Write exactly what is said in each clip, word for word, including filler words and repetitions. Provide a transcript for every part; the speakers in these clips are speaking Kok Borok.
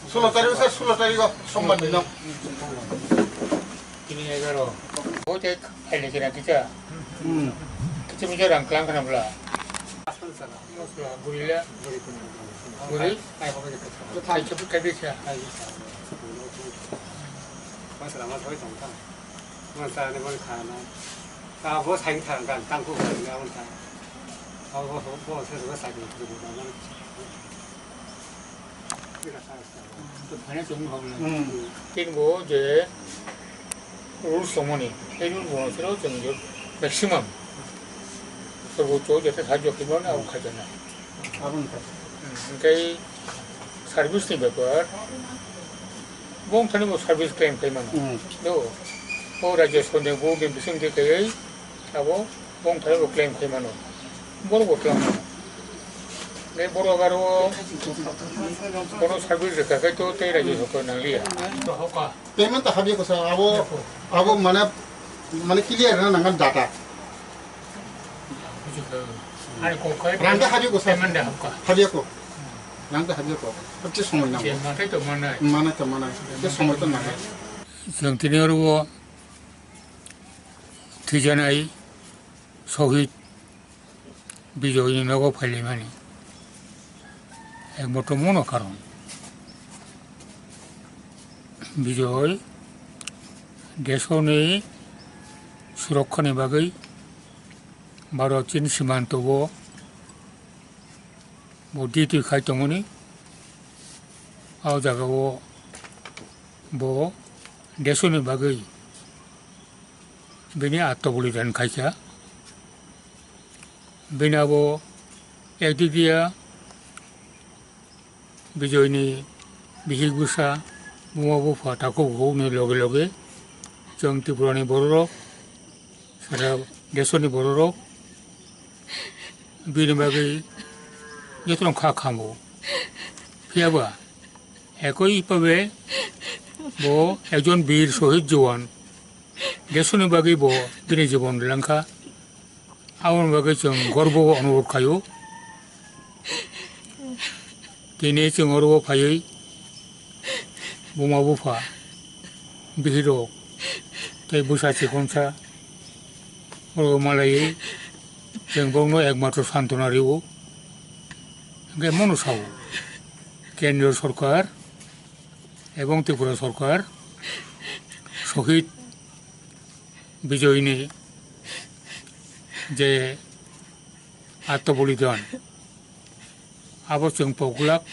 Sulo tarik, sir, sulo tarik o, sombar ni no. Tini egaro. Bote khaile kira kicha. Hmm. Kicha mija rang klang kana bla. Gurila. Guri. Ai, chapu kai bicha. Masala ma thoi tong ta. Masala ne bon khana. Ta bo sai thang kan tang ku kan ya bon ta. Abo bo se ro sai ku ku na. Tin bo je rules tongmani, ei rules bo sero chwng je maximum sorbocho jete sajjo khibani abo khaijana. Abo wngkha. Hwnkhe service ni bepar, bongthani bo service claim khai mano. Hmm. Do, o rajya sorkar bo bising de kai abo bongthai bo claim khai mano, borok bo claim mano. Tei borok aro bono service rwkha khai to tei rajya sorkar nangliya. Payment ta habya ko sa abo, abo mane, mane clear na nangan data. Rang ta habya ko sa. Habya ko. Rang ta habya ko. Abche somoi nango. Mane to manai. Mane to manai. Abche somoi to nango. Chwng tini oro thwijanai Sohid Bijoyni nogo phailaimani ekmatro mono karon. Bijoy desoni surokkhani bagwi Bharat Chin simanto o bo duty khai tongmani. O jagao bo desoni bagwi bini atmobolidan khaikha. Bini abo ekdikia Bijoyni bihik bwsa, buma bupha takhuk bukhukni loge loge chwng Tripurani bororok, sara desoni bororok bini bagwi jotono kha khamu. Phiyaba ekoi bhabe bo ekjon bir sohid jowan, desoni bagwi bo bini jibon rwlangkha. Aboni bagwi chwng gorbo onubodh khaio. Tini chwng oro phaiwi buma bupha, bihirok tei bwsa chikonsa oro malaiwi chwng bokno ekmatro santona rio. Hwnkhe mono sao, Kendriya Sorkar ebong Tripura Sorkar Sohid Bijoyni je atmobolidan, abo chwng pok glak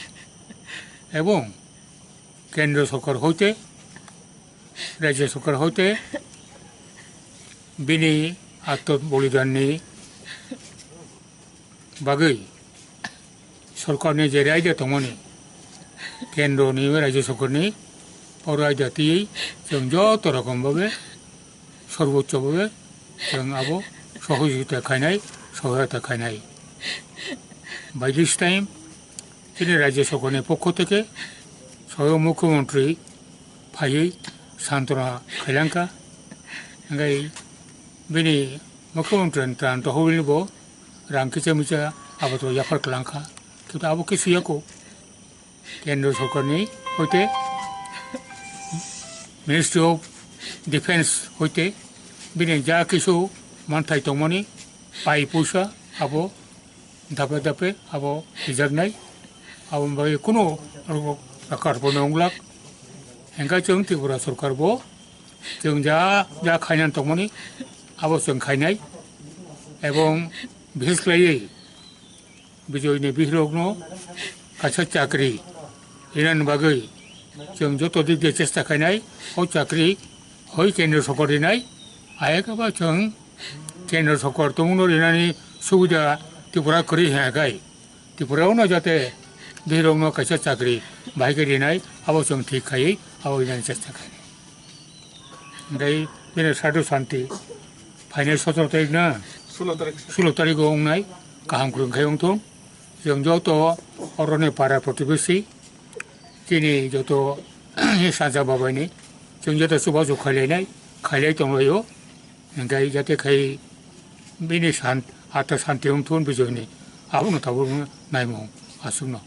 ebong Kendriya Sorkar hoite, Rajya Sorkar hoite bini atmobolidanni bagwi sorkarni je raida tongmani, kendroni, rajya sorkarni o raida twiwi chwng joto rokom bhabe, sorbocho bhabe chwng abo sohojogita khainai, sohayota khainai. By this time, chini rajya sorkarni pokho theke soyong mukhyamantri phaiwi santona khailangkha. Hwnkhe bini mukhyamantri ni tran tohorni bo rang kisa misa aboto yaphar kwlangkha, kintu abo khe suyako. Kendra sorkarni hoite Ministry of Defence hoite bini ja kisu manthai tongmani pai puisa abo dape dape abo rijaknai, aboni bagwi kunu rokar bo nonglak. Hwnkhe chwng Tripura sorkar bo chwng ja ja khainani tongmani abo chwng khainai, ebong bises khlaiwi Bijoyni bihirokno kaisa chakri rinani bagwi chwng joto dik de chesta khainai. O chakri hoi kendra sorkar rinai, ayakhe ba chwng kendra sorkar tongmungno rinani subida Tripura kwrwi hwnka khai Tripura-o no jate bihirokno kaisa chakri bahai khe rinai, abo chwng thik khaiwi Abo yang chesta khainai. Hingke bini sadu santi phainai sotoro tarik na? Sulo tarik. Sulo tarik o wngnai, kaham kwrwng khai wngthung. Chwng joto oroni para protibesi, chini joto sanja babaini, chwng joto chubachu khailainai, khailai tonglaio. Hingke jate khai bini san, atha santi wngthun bijoini, abono tabuk naimung aswkno.